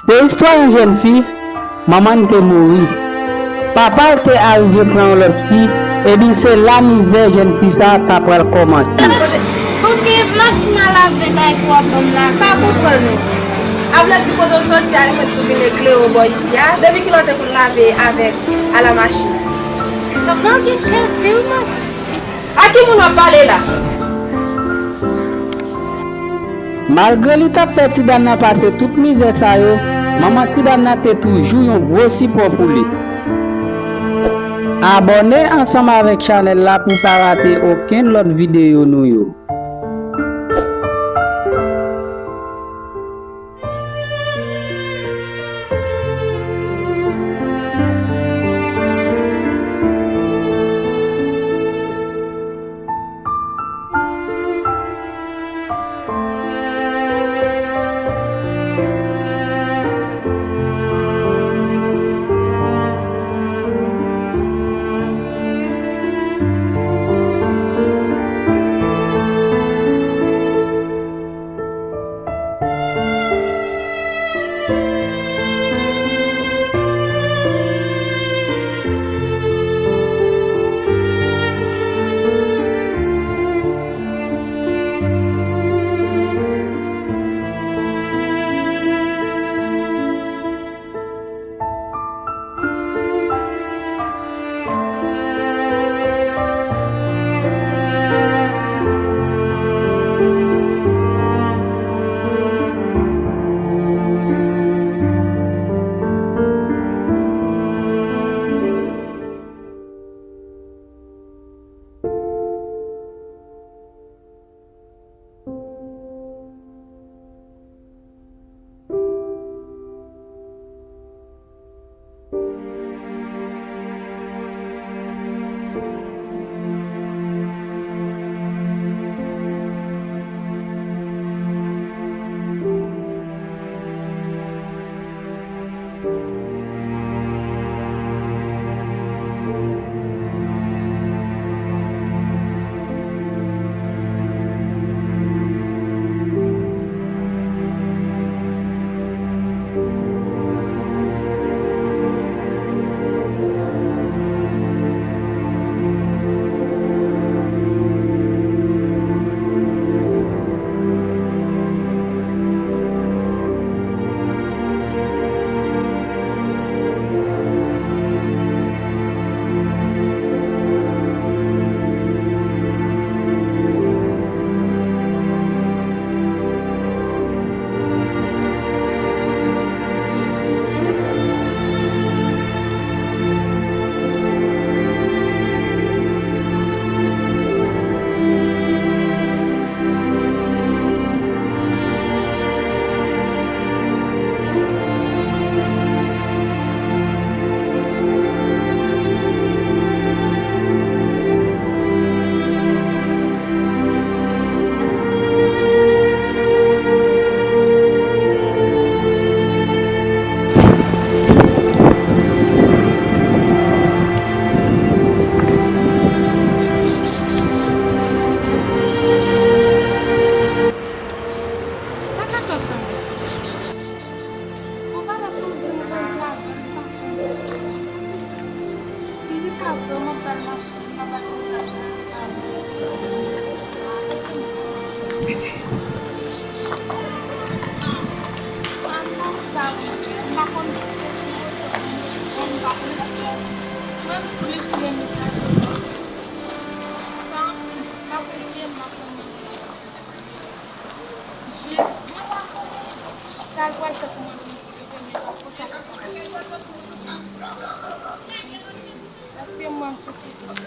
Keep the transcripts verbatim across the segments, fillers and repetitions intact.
Se istwa yon jèn fi, manman l te mouri. Papa l te arive pran yon lòt fi, epi se la mizè jèn fi sa a ta pral kòmanse. Kote machin nan lave bagay pou w ap ban m la, m pa konprann ou. A vle di kote w soti a, li mèt pou vin eklere w bò isi a, depi kilè w te konn lave avèk a la machin? Sa pa gen kè di w non. A ki moun w ap pale la? Malgre li t ap fè ti dam nan pase tout mizè sa yo, manman ti dam nan te toujou yon gwo sipò pou li. Abòne ansanm avèk chanèl la pou w pa rate okenn lòt videyo nou yo. Sa Kato fè m depi? Ou pa la koze m koze avè l, li pa sonje. M di Kato, m ap ba l machin, m ap achte bagay, m ap ba l sa, èske m pa konn sa, m pa konn sa pou m fè, m pa konn si se ti moto, m pa konn si se, mwen m plis renmen Kato. Sa, m apresye, m ap renmen. Jis, mwen pa konnen sa l pral fè pou mwen vin site premye fwa, konsa, konsa. Jis, paske mwen m soufri twòp.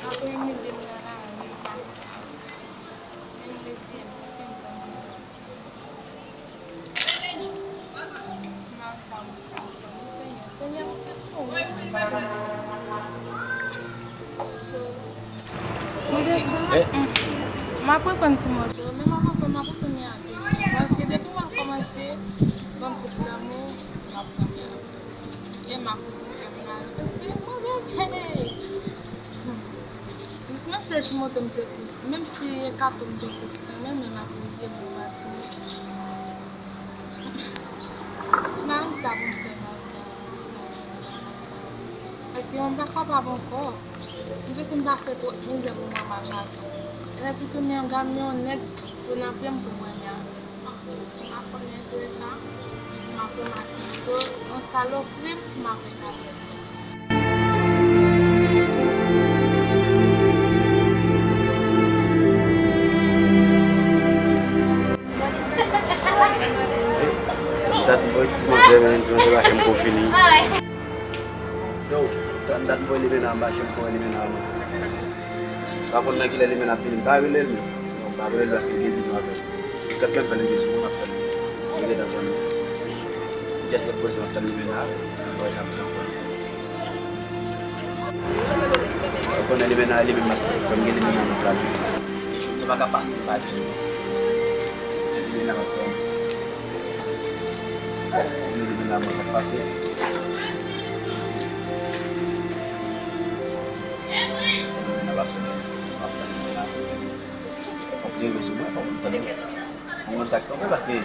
Apre m ede m nan lari, m pati. Men m reziye m, paske m tann. Mwen te ka, mm, m ap reponn ti moto, men m ap reponn, m ap reponn li a de. Paske depi m ap kòmanse ban m tout lanmou, m ap tann li a. E m ap reponn kè m nan, paske mwen menm, hey! Jis menm si se ti moto m te plis, menm si e kato m te plis renmen, men m apresye m nan matinite. Yo, m pa kapab ankò. M di si m pase twòp mizè pou mwen m al lakay. Epi tou men yon gad m yon nèg pou nan pye m pou mwen men avè m. M pa konnen ret la. M ap ranmase yon salopri m ap ret avè l. Dat m voye ti manzè, men ti manzè pa janm ko fini. Yo, tann dat m voye Limena, m pa janm ko wè Limena ankò. M pa konn nan kilè Limena ap vini, m ta rele l, men non, m pa rele l paske l gen dizon avè l. Li kat kat fè li gen sou kontak li. Li gentan konn. Jès ret poze m ap tann Limena, m wè sa m fè ankò. Ou konnen Limena, li menm ap fè m gen Limena nan plan. Jodi a pa ka pase m pa gen Limena. Limena ap fè m. Limena, mwen sa k pase. Limena pa sou mwen. Fòk leve sou mwen, fòk m tande. Mwen konn sa k tonbe paske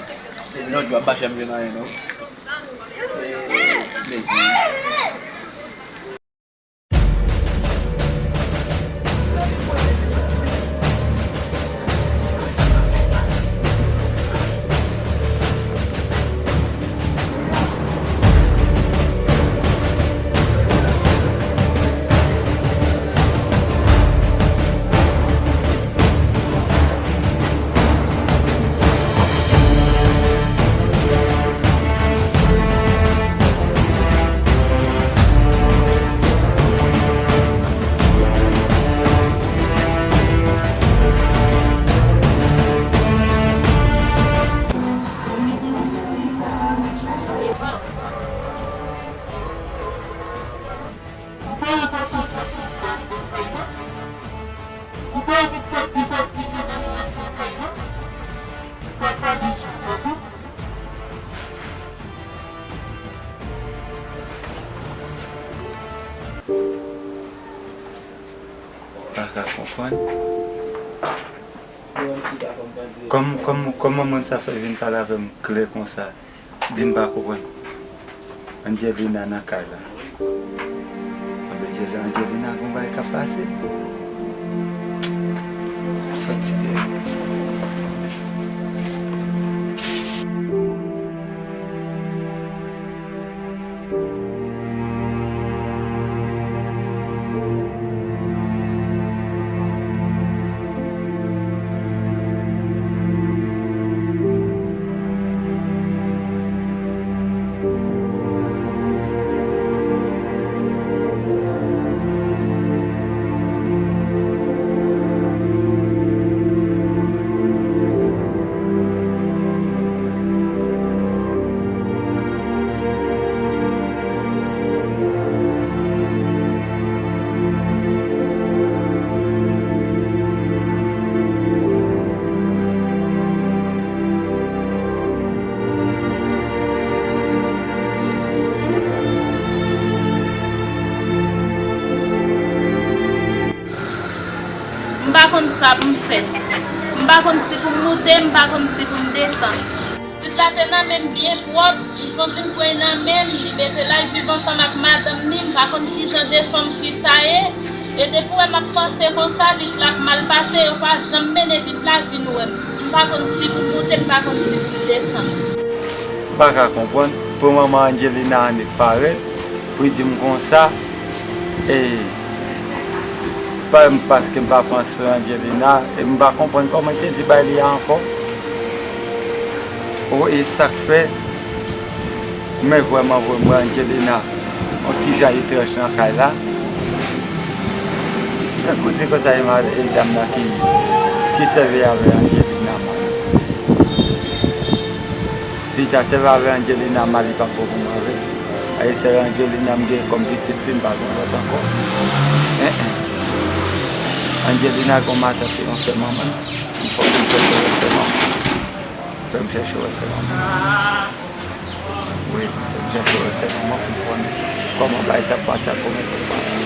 depi lòt jou a m pa janm jwenn anyen non. Plezi. Pa ka konprann. Kòm, kòm, kòman moun sa fè vin pale avè m klè konsa? Di m pa konprann. Angelina nan kay la. Anben, Angelina, Angelina, gon bagay k ap pase. Soti deyò. M pa konn sa pou m fè. M pa konn si pou m moute, m pa konn si pou m desann. Pitit la te nan men m byen pwòp, li konn vin pran nan men m, li mete l al viv ansanm ak madanm li, m pa konn ki jan de fanm fi sa ye. E depi w wè m ap panse konsa, pitit la ap mal pase, yo pa janm mennen pitit la vin wè m. M pa konn si pou m moute, m pa konn si pou m desann. M pa ka konprann, pou manman Angelina annik parèt, pou l di m konsa, e, se pa m paske m pa pran swen Angelina, e m pa konprann kòman l te di bay li a ankò. O, e sa k fè, men vrèman, vrèman, Angelina, yon ti jan etranj nan kay la. Tankou di konsa, e ma-, e dam nan ki, ki sèvi avè Angelina mal. Si li ta sèvi avè Angelina mal, li p ap bon pou mwen vre. Ayisyen Angelina m gen kòm pitit fi, m pa gen lòt ankò. En, en. Angelina gen yon matant, yon sè manman l. Fòk m chèche wè sè manman l. Fè m chèche wè sè manman l. Wi, fè m chèche wè sè manman l pou m konn kòman bagay sa ap pase ak kòman l ap pase.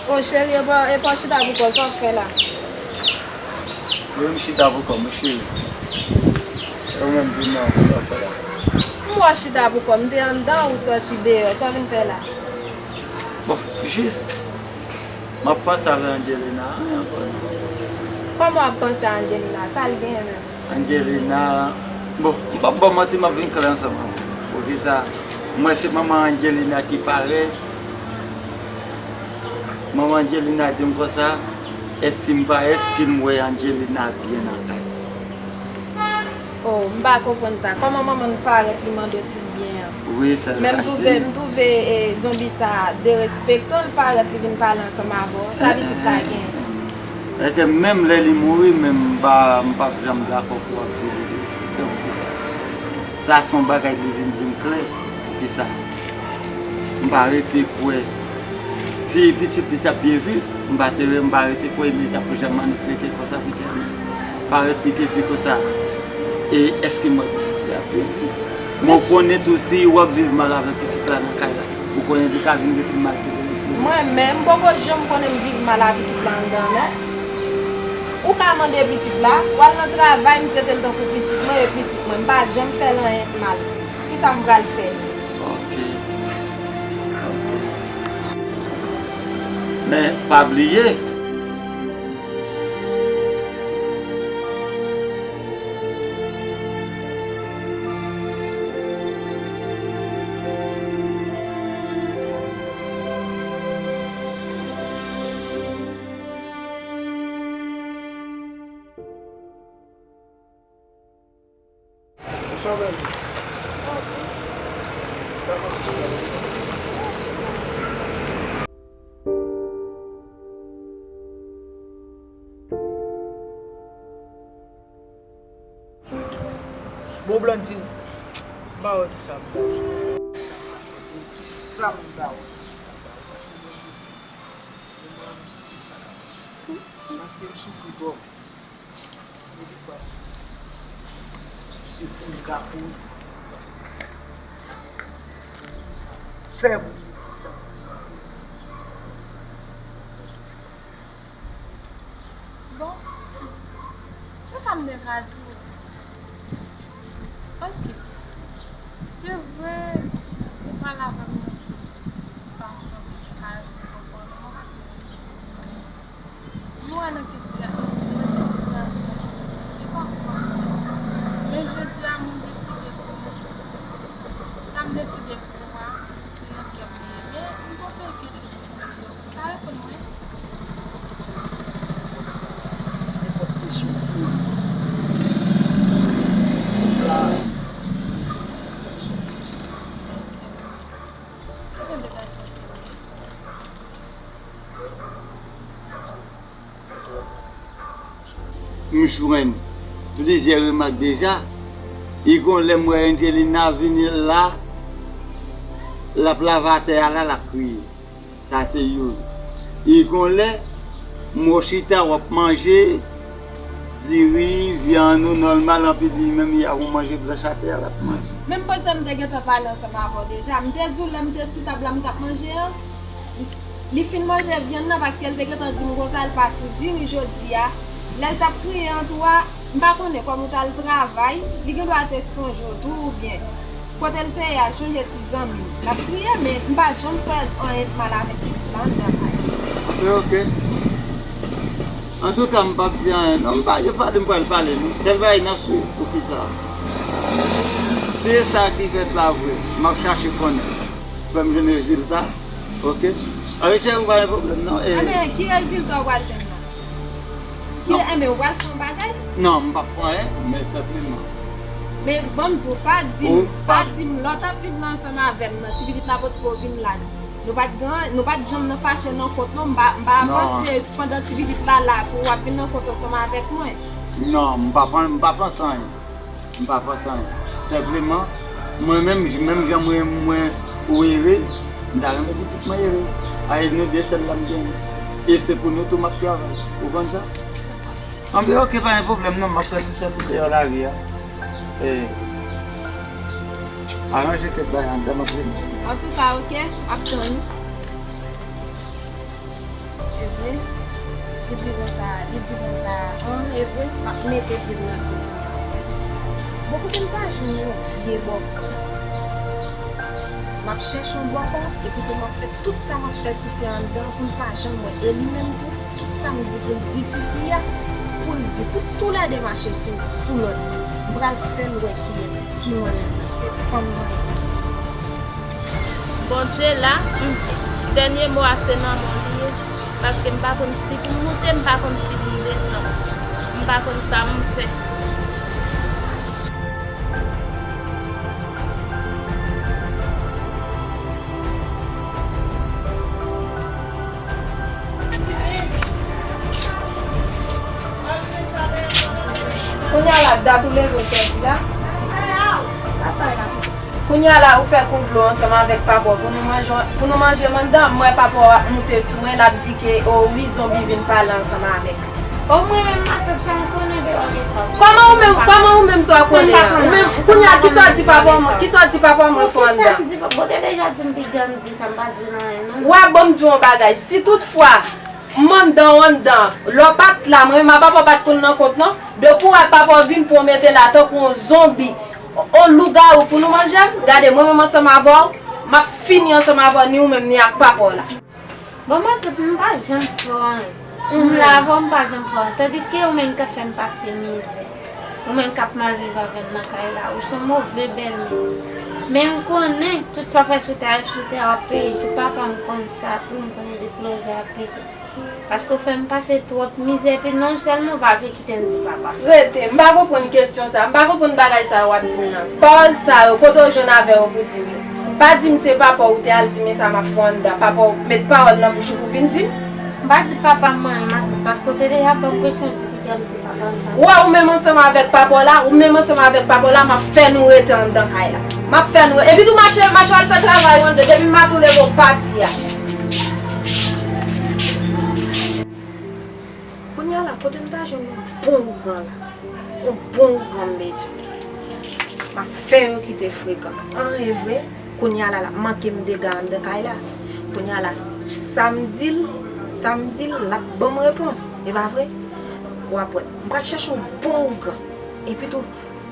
O cheri, e pa, e pa w chita pou kò w, sa w ap fè la? Wi, m chita pou kò m, wi, cheri. E ou menm, di m non, sa w ap fè la? Ou chita pou kò m, m te anndan, ou sòti deyò, sa w vin fè la? Bon, jis, m ap panse avè Angelina, anyen ankò non. Kòman w ap panse a Angelina? Sa l genyen menm? Angelina, bon, m p ap ba w manti, m ap vin klè ansanm avè w. Poukisa? M wè se manman Angelina ki parèt. Manman Angelina di m konsa, èske m pa, èske m wè Angelina byen nan kay? Oh, m pa konprann sa. Kòman manman l parèt li mande w si l byen an? Wi, sa l ka di. Men m twouve, m twouve, eh, zonbi sa a derespektan, l parèt li vin pale ansanm avè w. Sa pitit la genyen? Èske menm lè li mouri, menm m pa, m p ap janm dakò pou w ap di li derespektan. Poukisa? Sa se yon bagay li vin di m klè. Poukisa? M pa rete kwè. Si pitit li t ap byen viv, m pa te, m pa rete kwè li t ap janm annik rete konsa pou tèlman. Parèt li te di konsa, e èske m wè pitit li ap byen viv? Men w konnen tou, si w ap viv mal avèk pitit la nan kay la, ou konnen li ka vin rete mal tou isi. Mwen menm, m poko janm konnen m viv mal a pitit la anndan, non. Ou ka mande pitit la, w al nan travay, m trete l tankou pitit mwen, e pitit mwen, m pa janm fè l anyen mal. Kisa m pral fè? Ok. Ok. Men, pa bliye. Bon, Blandine, m pa wè kisa m ta fè. Kisa m ta fè? Kisa m ta wè? Paske Blandine, mwen, mwen santi m pa kapab. Paske m soufri twòp. Gen de fwa, se pou m ka kouri. Fè pou m sa. Bon, se sa m te ka di w. Ok. Se vre, ou pale avè m nan fason ki ka respekte w, mwen pa di w se vre. Nou wè nan kesyon, nan kesyon travay, li pa pran tan. Men jodi a, mwen deside pou mwen. Sa m deside pou mwen, se nan kè m li ye. Men m panse ke ou pa reponn mwen. Nenpòt kesyon pou ou. Ou gen de gason sou ou. M jwenn plizyè remak deja. E gon lè m wè Angelina vini la, l ap lave atè a la, l ap kriye. Sa se youn. E gon lè, m wè w chita, w ap manje, diri, vyann ou nòmal, anpi li menm, y a yon manje blanch atè a, l ap manje. Men m panse m te gentan pale ansanm avè w deja. M te di w lè m te sou tab la, m t ap manje an. Li fin manje vyann nan paske l te gentan di m konsa l pa sou diri jodi a. Lè l t ap kriye an tou a, m pa konnen kòm ou t al travay, li gendwa te sonje w tou oubyen kote l te ye a, chonje ti zanmi l. L ap kriye, men m pa janm fè anyen mal avèk pitit la anndan kay. Ok, ok. Antouka, m p ap di anyen non. M pa gen pale, m pral pale non. Sèl bagay n ap swiv pou fi sa a. Si e sa ki fèt la vre, m ap chache konnen. Fè m jwenn rezilta. Ok. Avè chè ou pa gen pwoblèm non. E men, ki rezilta w pral jwenn la? Ki, non. Enben, ou pral fè yon bagay? Non, m p ap fè anyen, men senpleman. Men, ban m di w, pa di m, pa di m, lè w t ap viv la ansanm avè m nan, ti pitit la potko vin la. Nou pa t gen, nou pa t janm nan fache nan kont non, m pa, m pa panse pandan ti pitit la la pou w ap vin nan kont ansanm avèk mwen. Non, m pa, m pa panse anyen. M pa panse anyen. Senpleman, mwen menm, menm jan mwen, mwen ou erez, m ta renmen pitit mwen erez. A e nou de sèl la m genyen. E se pou nou tou m ap travay. Ou konn sa? Anben, ok, pa gen pwoblèm non, m ap fè ti sòti deyò lari a. E, aranje kèk bagay anndan, m ap vini. Antouka, ok, m ap tann ou. Evre? Li di konsa, li di konsa, an, evre, m ap mete pye m nan dlo. Bon, kote m ta jwenn yon vye bòkò? M ap chèche yon bòkò, epi tou m ap fè tout sa m ap fè tifi a anndan pou l pa janm wè. E li menm tou, tout sa m di pou l di tifi a, pou l di, pou toulède mache sou, sou lòd. M pral fè l wè kiyès ki mwen anndan. Se fanm mwen ye. Bondye la, hmm, dènye mo a se nan men w li ye. Paske m pa konn si pou m moute, m pa konn si pou m desann. M pa konn sa m fè. Kounye a la, dat ou leve, ou sòti la? Kounye a la, ou fè kout dlo ansanm avèk papa w pou nou manje, pou nou manje m anndan. M wè papa w ap moute sou mwen, l ap di ke, o wi, zonbi vin pale ansanm avèk. O mwen menm, matant, sa m konnen de bagay sa. Kòman ou menm, kòman ou menm sa w konnen an? Ou menm, kounye a, kisa w di papa w, kisa w di papa w mwen fè anndan? Kisa m di papa w? Ou te deja di m piga m di sa, m pa di l anyen, non. Wè, ban m di w yon bagay. Si toutfwa, m anndan, w anndan, lè w pa t la, mwen menm a papa w pa t konn nan kont, non. Depi w wè papa w vin pou w mete la tankou yon zonbi, yon lougawou pou nou manje m, gade, mwen menm ansanm avè w, m ap fini ansanm avè w, ni ou menm, ni ak papa w la. Bon, matant, m pa janm fè w anyen. M la avè w, m pa janm fè w anyen. Tandiske ou menm k ap fè m pase mizè. Ou menm k ap mal viv avè m nan kay la. Ou se yon move bèlmè. Men m konnen tout sa w fè sou tè a, sou tè a w ap peye. Jou papa m konn sa tou, m konnen depi lè w ap peye. Paske w fè m pase twòp mizè, epi non sèlman w pa vle kite m di papa. Rete, m pa konprann kesyon sa, m pa konprann bagay sa yo w ap di m nan. Pawòl sa yo, kote w jwenn avè yo pou di m yo? Pa di m se papa w ou te al di men sa m ap fè w anndan, papa w met pawòl nan bouch ou pou vin di m? M pa di papa m anyen, matant, paske w te deja ban m presyon di piga m di papa m sa. Wè, ou menm ansanm avèk papa w la, ou menm ansanm avèk papa w la, m ap fè nou rete anndan kay la. M ap fè nou, epi tou mache, mache al fè travay ou anndan, depi maten w leve w pati a. Kounye a la, kote m ta jwenn yon bon ougan la? Yon bon ougan m bezwen. M ap fè yo kite frekan. An, e vre, kounye a la, l ap manke m dega anndan kay la. Kounye a la, sa m di l, sa m di l, l ap ban m repons. E pa vre? W ap wè. M pral chèche yon bon ougan. Epi tou,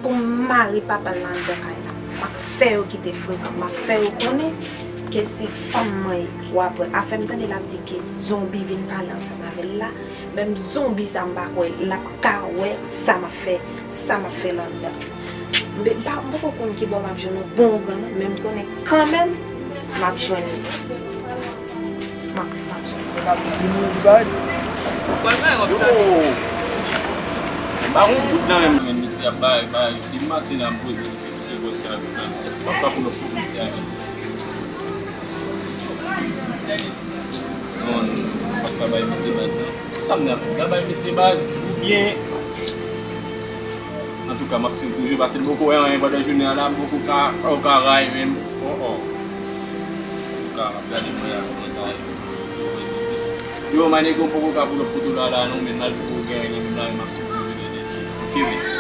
pou m mare papa l nan anndan kay la. M ap fè yo kite frekan. M ap fè yo konnen ke se fanm mwen ye. W ap wè. Afè m tande l ap di ke zonbi vin pale ansanm avè l la. Menm zonbi sa m pa kwè l ap ka wè sa m ap fè, sa m ap fè la anndan. M pa, m poko konn ki bò m ap jwenn yon bon ougan non, men m konnen kanmenm m ap jwenn li. M ap, m ap jwenn li. Yo! M pa yon goud nan men m. Men misye ap bay, bay. Depi maten la, m poze misye, misye poze sa, sa. Èske papa pou lòt kote misye ale? Non, non, non, m p ap ka bay misye baz, non. Sa m nan, m ka bay misye baz, oubyen. Antouka, m ap swiv toujou, paske m poko wè anyen pandan jounen an la, m poko ka, o, ka ray menm. O, o. Antouka, m ap gade mwen a kòman sa ye. Yo, manèg, m poko ka pou lòt kote w la, la, non, men malgre w gen anyen menm la, men m ap swiv toujou de, de, de. Ok, men.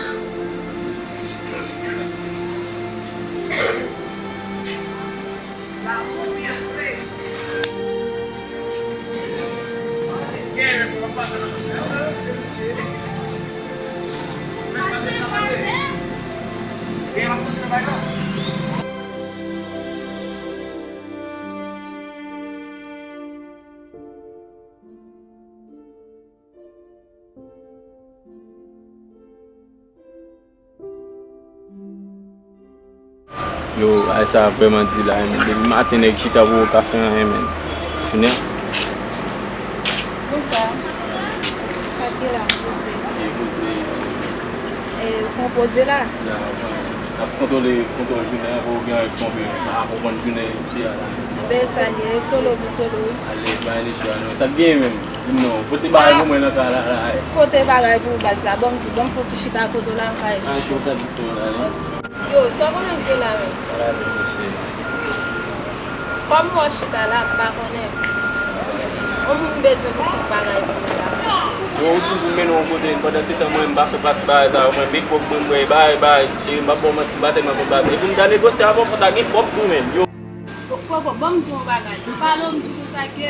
Yo, ay sa vrèman di la, men depi maten nèg chita poko ka fè anyen, men. Jounen an. Bonswa. Sa k gen la, poze? Gen poze. E, ou fè yon poze la? La, la, n ap kontwole, kontwole jounen an, pou gen anyen k tonbe. A konprann jounen isi a la. Ben, sa l ye, solo, mi solo, wi. Alèz, pa gen de chwa, non. Sa k gen menm? Di m non. Pote bagay pou mwen nan kay la, la. Pote bagay pou ou, baz la. Ban m di, ban m fè yon ti chita kote w la, m ka esplike. An, chita dispo la, wi. Yo, sa w konnen m gen la menm? Ala, men, monchè. Kòm mwen chita la, m pa konnen. Yon moun bezwen pou fè yon bagay pou mwen la. Yo, ou di pou m mennen w yon kote, pandan se tan mwen, m pa fè pati bagay sa yo, mwen, big bòk mwen, mwen, bay, bay, cheri, m p ap ba w manti, m pa tèlman konn bagay sa. E pou m ta negosye avè w, fò w ta gen kòb tou menm, yo. Bon, bon, bon, ban m di w yon bagay. M pale w, m di w konsa ke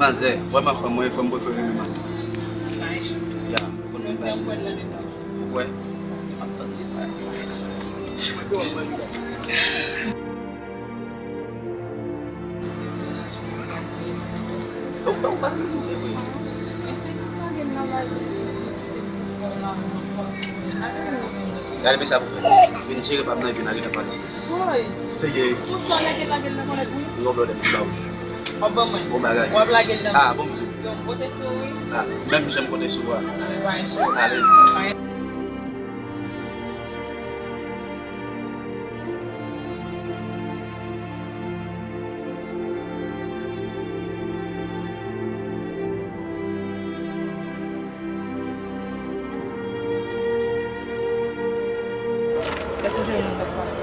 Manzè, vrèman fanm mwen, fanm prefere m, manzè. Ya, konn tout bagay. Ou wè? M ap tann li. Ou pa, ou pa vle misye vre. Gade mesye ap fè. Vin cheri pa m nan epi n a gentan pale sou mesye. Serye. Ou sa lage lage l nan kòlèt ou? Nou gen pwoblèm, m ba ou. W ap ban mwen? Bon bagay. W ap lage l nan. Ah, bon, m di w. Yo, m konte sou ou, wi. Ah, menm jan m konte sou ou a. Alèz. Èske w jwenn moun k ap pale?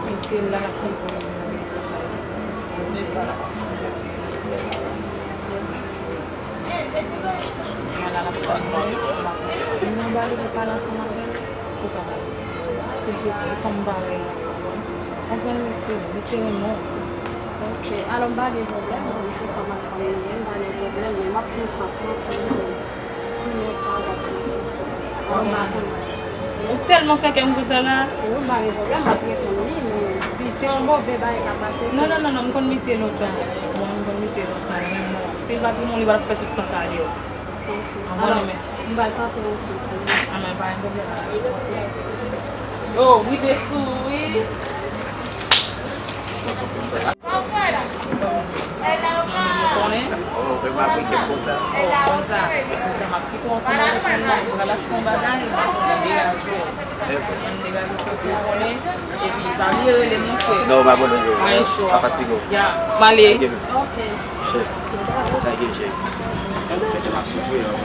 Wi, se la l ap konprann. Mwen la l ap pale. Mwen ba li pou pale ansanm avè l. Ou pa pale. Silvouplè, fò m pa wè l ankò. Konprann misye, misye renmen w. Ok, alò m pa gen pwoblèm, mwen menm se fanm ak fanm nou ye, m pa gen pwoblèm, men m ap pran chans lan pou mwen. Sinon, pa gen pwoblèm. Alò, m pa konn. Ou tèlman fè kè m kontan la. Wi, m pa gen pwoblèm, m ap reponn li, men si se yon move bagay k ap pase, non, non, non, non, m konn misye lontan. Mwen, m konn misye lontan, menm mwen. Si l pa tounen, li pa t ap fè tout tan sa deyò. Ok. An bon, alò, men. M pral tante yon ti. Ah, men pa gen pwoblèm. Yo, rive sou, wi. Ou konnen? Oh, konn sa. M ap kite w ansanm avèk moun nan, m pral achte yon bagay, m ap degaje w. M degaje w, ou konnen. Epi, pa bliye rele m, monchè. Non, m abone, pa gen cho. Pa fatige w. Ya, m ale. Ok. Chè, sa gen chè. Mete m ap soufri, non.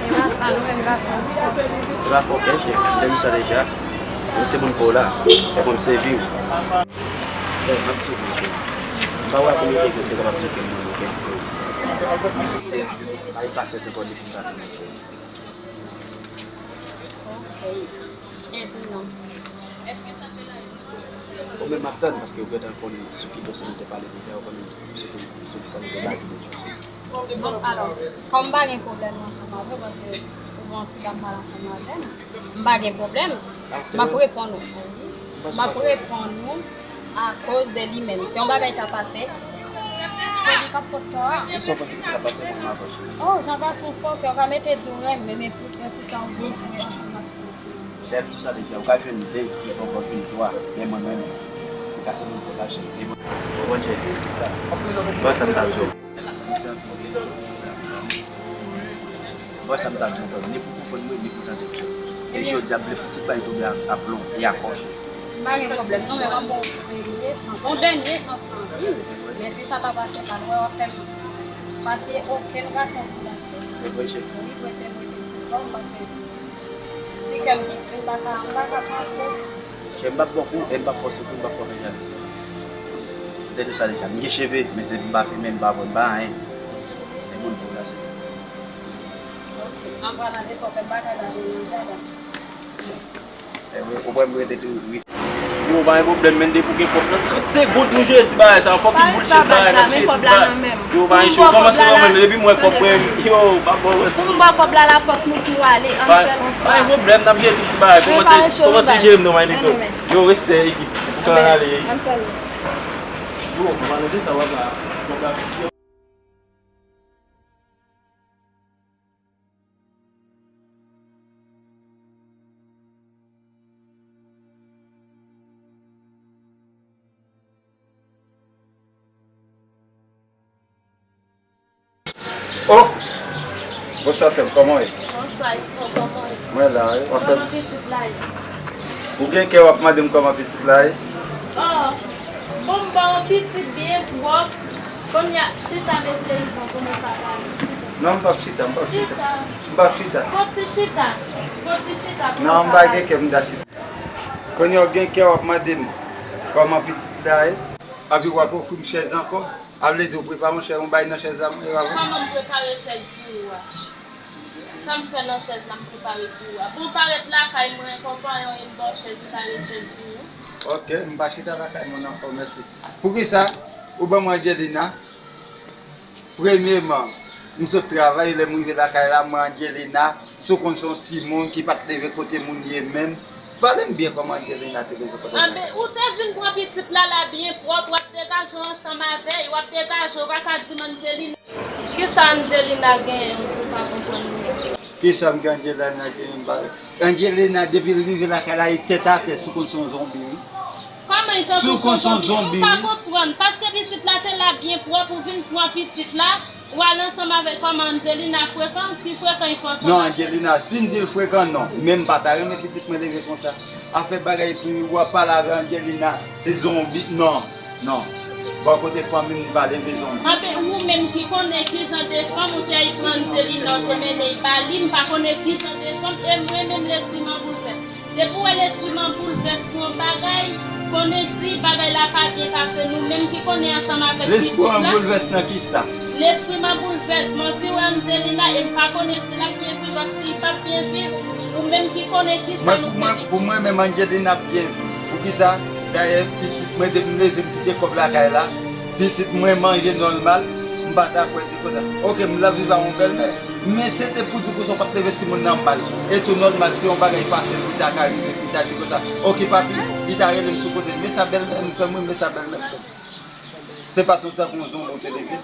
E pa sa, nou menm gason. E pa fòkè, chè. M te di sa deja. Mwen se moun pa w la. E mwen m sèvi w. Chè, m ap soufri, chè. M pa wè konbyen de moun te kapab tcheke m, ok? Ay, pa se se kòd li pou m ta tounen, chè. Ok. E pou non. Ou menm m ap tann, paske ou gentan konn sou ki dosye nou te pale deja, ou konn sou ki, sou ki sa nou te baze deja. Bon, alò, kòm m pa gen pwoblèm ansanm avè w, paske ou bon ti dam pale ansanm avè m, m pa gen pwoblèm, m ap reponn ou. M ap reponn ou akoz de li menm. Si yon bagay ta pase, se li k ap pot tò a. Kisa w panse ki ta pase mwen m avan, cheri? Oh, jan pase yon fòkè, ou ka mete di w renmen, men poutèt si ta w bezwen ansanm ak Chèf, tout sa deja, ou ka jwenn de ki fè w konfin twa, men mwen menm, ou Pase moun pou lache. Bon, cheri. Bon, sa m ta di w. Bon, sa m ta di w, frè m. Ni pou konprann mwen, ni pou tande m, cheri. E jodi a, m vle pou tout bagay tonbe a, a plon e a kòch. M pa gen pwoblèm, non, men m ap ba w yon dènye chans. Yon dènye chans nan vi m. Men si sa pa pase, pa nou wè w ap fè m pase okenn gason sou lavi. E vre, cheri. Wi, prete m, rete m. Bon, m panse, si kè m piti, m pa ka, m pa ka pran kou. Chè, m p ap ba w kou e m p ap fè w soufri, m p ap fè w fè jalouzi. M te di w sa deja, m gen cheve, men se m pa fimen, m pa bwè, m pa anyen. E moun pou w la, se. An palan de sa, w fè m pa ka gade w nan jaden. E wi, ou wè m rete tou ris. Yo, pa gen pwoblèm, men depi w gen kòb nan trant segonn nou jere ti bagay sa, fòk li boulshit bagay nan jere ti bagay. Yo, pa gen cho, kòmanse nan mwen, men depi m wè kòb mwen, yo, pa ba w manti. Pou m ba w kòb la, la fòk nou tou ale, ann fè l yon fwa. Pa gen pwoblèm, n ap jere tout ti bagay. Kòmanse, kòmanse jere m non, my nigga. Yo, respè, ekip. Ou ka ale. Yo, m pa nan de sa w ap la. Ti kòb la piti. Oh! Bonswa, sè m, kòman w ye? Bonswa, Ivo, kòman w ye? Mwen la, wi. Kòman pitit la ye? Ou gen kè w ap mande m kòman pitit la ye? Oh! Bon, m ba w pitit byen pwòp. Kounye a, chita, mesye Ivan, pou nou pa pale. Chita. Non, m p ap chita, m p ap chita. Chita. M p ap chita. Fon ti chita. Fon ti chita pou nou pa pale. Non, m pa gen kè m ta chita. Kounye a, w gen kè w ap mande m kòman pitit la ye? Epi w ap ofri m chèz ankò? A vle di w prepare yon chèz, yon bay nan chèz la, mwen, e pa vre? Kòman m prepare chèz pou ou a? Sa m fè nan chèz la, m prepare pou ou a. Bon, parèt lakay mwen, konpayon, e m ba w chèz, m kale chèz pou ou. Ok, m pa chita lakay moun ankò, mèsi. Poukisa ou ban mwen Angelina? Premyeman, m sot travay, lè m rive lakay la, m wè Angelina, si w konn se yon timoun ki pa t leve kote moun ye menm, pale m byen kòman Angelina te leve kote moun. Anben, ou te vin pran pitit la, la byen pwòp, w ap degaje w ansanm avè l, w ap degaje w, w pa ka di m Angelina. Kisa Angelina genyen ou di w pa konprann mwen? Kisa m gen Angelina genyen m pa. Angelina, depi l rive lakay la, li tèt atè, si w konn se yon zonbi, wi. Kòman li tankou yon zonbi? Ou pa konprann. Paske pitit la te la byen pwòp, ou vin pran pitit la, ou al ansanm avè l kòman Angelina frekan, ki frekan li fè ansanm avè l? Non, Angelina, si m di l frekan, non. Men m pa ta renmen pitit mwen leve konsa. Afè bagay pou w ap pale avè Angelina, se zonbi, non, non. Bò kote fanmi m, m pa leve zonbi. Anben, ou menm ki konnen ki jan de fanm ou te al pran Angelina, ou te mennen l ba li, m pa konnen ki jan de fanm, e mwen menm lespri m an boulvès. Depi w wè lespri m an boulvès pou yon bagay, konnen di bagay la pa byen pase. Nou menm ki konnen ansanm avèk pitit la. Lespri w an boulvès nan kisa? Lespri m an boulvès. M anvi wè Angelina e m pa konnen si l ap byen viv ak si l p ap byen viv. Ou menm ki konnen kisa nou fè pitit. Mwen, pou mwen, pou mwen menm, Angelina ap byen viv. Poukisa? Dayè, pitit mwen, depi m leve, m kite kòb lakay la. Pitit mwen manje nòmal. M pa ta kwè di konsa. Ok, m la viv a yon bèlmè. Men se te pou di konsa w pa t leve timoun nan mal. E tou nòmal, se yon bagay pase l, li ta ka rive, li ta di konsa, ok, papi, li ta rele m sou kote l. Men sa bèlmè m fè m, wi, men sa bèlmè m fè m. Se pa tout tankou yon zonbi w te leve.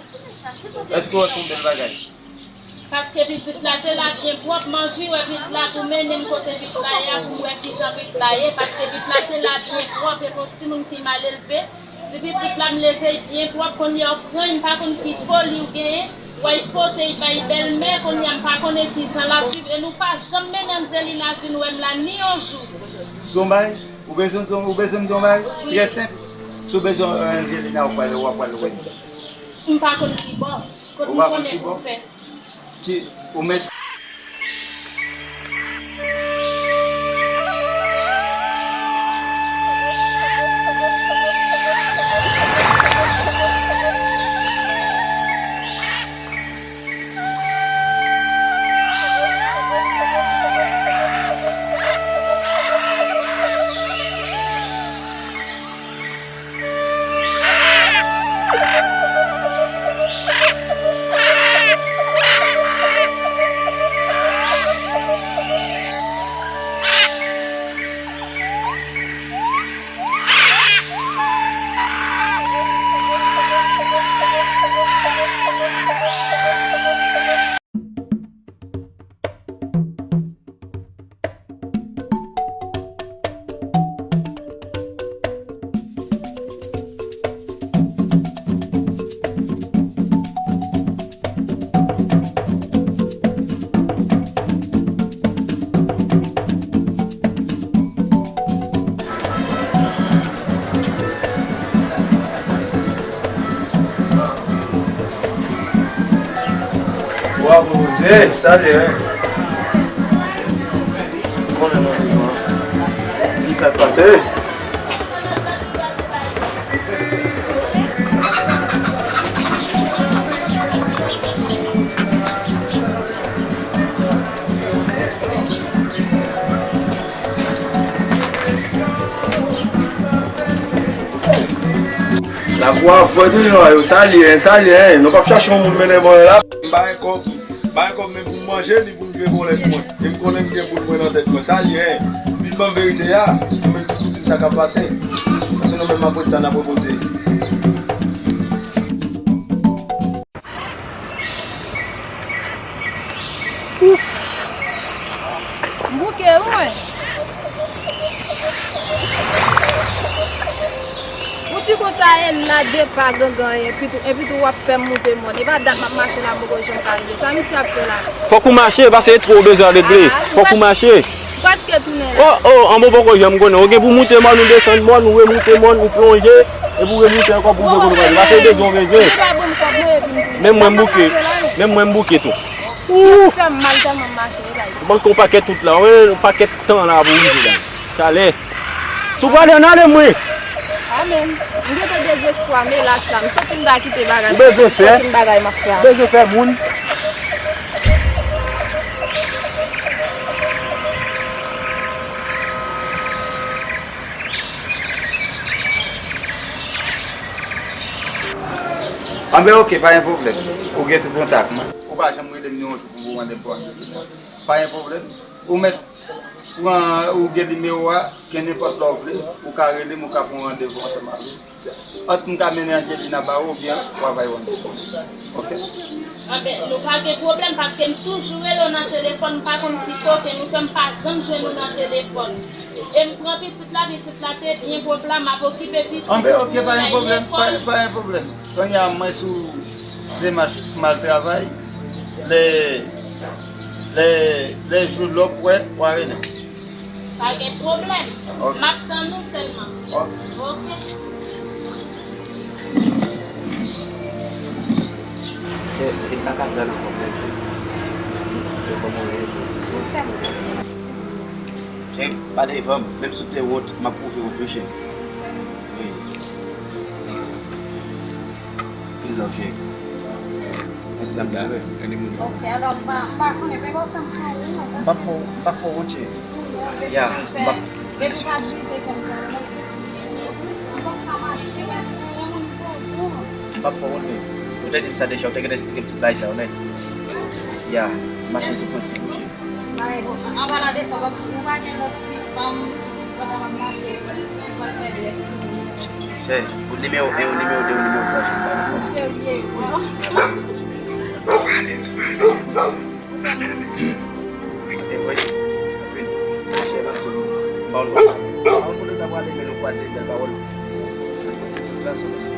Èske w wè se yon bèl bagay? Paske pitit la te la byen pwòp, m anvi wè pitit la pou mennen m kote pitit la ye a, pou m wè kijan pitit la ye, paske pitit la te la byen pwòp, e pou timoun ki mal elve, Ti pitit la m leve l byen pwòp, kounye a w pran l, m pa konn ki foli w genyen, w al pote l bay bèlmè, kounye a m pa konnen kijan l ap viv, e nou pa janm mennen Angelina vin wè m la ni yon jou. Di yon bagay, ou bezwen, ou bezwen m di yon bagay? Trè senp. Si w bezwen Angelina, w pral, w ap pral wè l. M pa konn ki bò. Kot m konnen pou fè. Ki ou mèt. Hey, salye, hein. Konnen nan viv lan. Di m sa k pase. Lakou a frèt wi, non, yo, salye, salye, hein. Nou p ap chache yon moun mennen bò la. M pa gen kòb, m pa gen kòb, men pou m manje, ni pou m jwe bòlèt mwen. E m konnen m gen boul mwen nan tèt mwen. Salye, hein. Vin ban m verite a. Nou menm ki pou di m sa k ap pase. Paske nou menm m ap ret tann apre Bondye. Ouf! M bouke wi mwen. Ou di konsa e la de pa gangan epi tou, epi tou w ap fè m moute mòn. E pa dat m ap mache la m poko janm ka rive. Sa misye ap fè la? Fòk ou mache, paske e twa ou bezwen regle. Ah, fòk ou mache. Prèske tounen la. Oh, oh, an bon poko janm konnen. Ou gen pou moute mòn, ou desann mòn, ou remoute mòn, ou plonje, epi ou remoute ankò pou ou vin konnen. Paske ou bezwen, ou bezwen. Menm mwen m bouke. Menm mwen m bouke tou. Ou fè m mal tèlman m mache, wi, guys. Ou manke yon pakèt tout la, wi, yon pakèt tan la pou rive la. Chalè. Si w prale, ann ale, mwen. Amen. M gentan dezespwa, m elas la. M santi m ta kite bagay. Ou bezwen fè. M santi m bagay m ap fè a. Ou bezwen fè moun. Anben, oke, pa gen pwoblèm. Ou gen tou kontak mwen. Ou pa janm rele m ni yon jou pou w mande m pou anniversè. Pa gen pwoblèm. Ou mèt pran, ou gen nimewo a, gen nenpòt lè w vle, ou ka rele m, ou ka pran randevou ansanm avè m. Ant m ka mennen Angelina ba ou oubyen w a bay randevou. Oke? Anben, nou pa gen pwoblèm, paske m toujou rele w nan telefòn, m pa konn ki kote nou fè, m pa janm jwenn ou nan telefòn. E m pran pitit la, pitit la te byen pwòp la, m ap okipe pitit. Anben, oke, pa gen pwoblèm, pa, pa gen pwoblèm. Kounye a, mwen sou demach pou m al travay. Lè, lè, lè jou lòp wè, w a rele m. Pa gen pwoblèm. Ok. M ap tann ou sèlman. Ok. Ok. E, e pa ka pran nan pwoblèm. Se kòman w ye. Cheri, pa devan m. Menm si w te wont, m ap pwouve w tou, cheri. Wi. Anpil love, cheri. Mèsi anpil. Ok, alò, m pa, m pa konnen, men w ap fè m fè yon wont. M p ap fè w, m p ap fè w wont, cheri. Ya, m p ap. Depi w pa vize kòm sa, m p ap fè w wont, men ou te di m sa deja, ou te gentan esplike m tout bagay sa yo, nèt. Ya, m mache sou prensip ou, cheri. Anpalan de sa, w ap, ou pa gen lòt fi fanm pandan w ap mache, ou pral pèdi respè. Chè, ou nimewo en, ou nimewo de, ou nimewo twa, chè, pa gen fanm. Serye, bro. Ou pale tou, pale. E vre, wi. Chè, m ap di w, m pa konn, m pa konn kote w ta prale, men nou kwaze, bèl pawòl. Mwen kontinye pou gason, mèsi.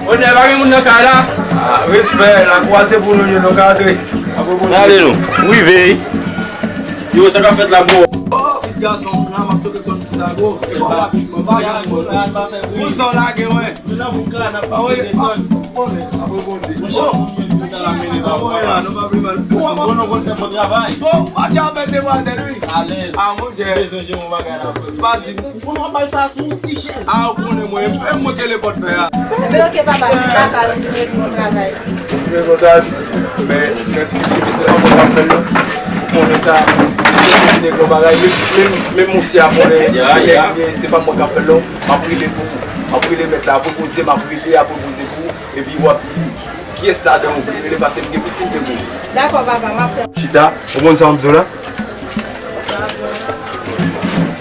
Onè, pa gen moun nan kay la? Ah, respè, lakou a se pou nou ye, nou ka antre. Apre Bondye. Ale nou, rive. Yo, sa k ap fèt la, bro? Oh, pitit gason m la, m ap toke konn. Sa gwo, e pa rapid, mwen pa gen moun. Pou sa w lage, wen. Ah wi, ah, bon, men, apre Bondye. Oh! Ah, wen, la, nou pa vle mal. Bon, bon, bon, fè bon travay. Bon, pa djabèt demwazèl, wi. Alèz. Ah, mon Dieu. Bezwen jwe yon bagay la. Pa di. Ou konnen w ap bay sa sou yon ti chèz. Ah, ou konnen mwen, e mwen ki le pòt fè a. Ebyen, oke, papa, m pa ka retounen bon travay. Mwen kontan, men, men ti fi, se pa mwen k ap fè l, non. Ou konnen sa, se nèg yon bagay, menm, menm, menm monsi a konnen, se pa mwen k ap fè l, non. M ap rele pou ou. M ap rele mèt la, pwopoze, m ap rele a pwopoze pou ou. Epi w ap di, kiyès ladan ou vle rele, paske m gen pitit, m gen moun. Dakò, papa, m ap fè. Chita, ou konn sa m di w la?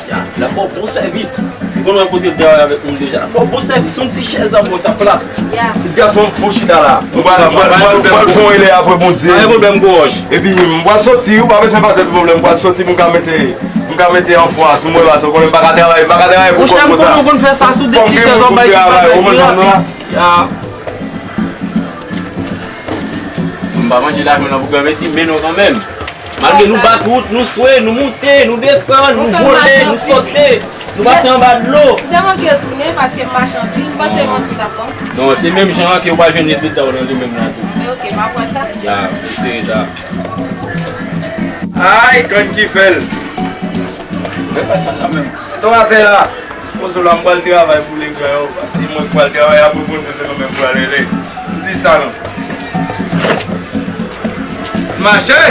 Ya, l ap ba w bon sèvis. Ou konn wè kote l travay avèk moun deja. L ap ba w bon sèvis, yon ti chèz anba w sa plat. Ya. Ti gason, fò chita la. Mwen pral, mwen pral, mwen pral fè yon rele apre Bondye. Pa gen pwoblèm, gwo wòch. Epi, mwen pral soti, ou pa bezwen pa tèt pwoblèm, mwen pral soti, mwen ka mete, mwen ka mete anfwa sou mwen, paske ou konnen m pa ka travay, m pa ka travay pou kòb konsa. Monchè, m konnen ou konn fè sa sou de ti chèz anba ki pa fè pi rapid. Ya. M pa manje lajan nan pou granmesi, men non kanmenm. Malgre nou bat wout, nou swe, nou moute, nou desann, nou vole, nou sote, nou pase anba dlo. M te manke tounen paske m mache anpil, m panse Manti t ap ban m. Non, se menm jan an ke w pral jwenn rezilta w nan li menm nan tou. Men oke, m ap wè sa. Ya, espere sa. Ay, kann ki fè l. Men pa t la menm. Mete w atè la. Poze w la, m pral travay pou legan yo, paske mwen k pral travay, apre Bondye se nou menm k pral rele. M di sa non. Mache!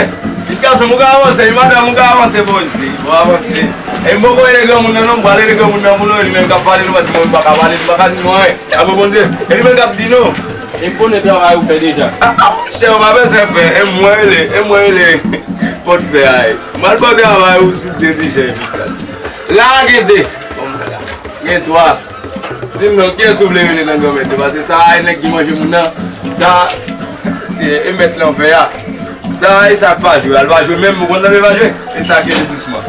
Pitit gason m, ou ka avanse, wi, madanm, ou ka avanse, poze, ou avanse. E m poko rele granmoun nan non, m pral rele granmoun nan pou nou, e li menm k ap pale nou, paske mwen m pa ka pale, m pa ka di nou anyen. Apre Bondye, e li menm k ap di nou. E konnen travay ou fè deja. Ah, ah, monchè, ou pa bezwen pè, e mwen rele, e mwen rele pòt fè a, e. M al ba w travay ou sou de deja, pitit gason. La gen de. Gen twa. Di m non, kiyès ou vle rele nan granmèt yo? Paske sa a e nèg ki manje moun nan. Sa a, se e mèt lanfè a. Sa a e sa k pa jwe. Al pa jwe menm, ou konn tande pa jwe? E sa k rele dousman.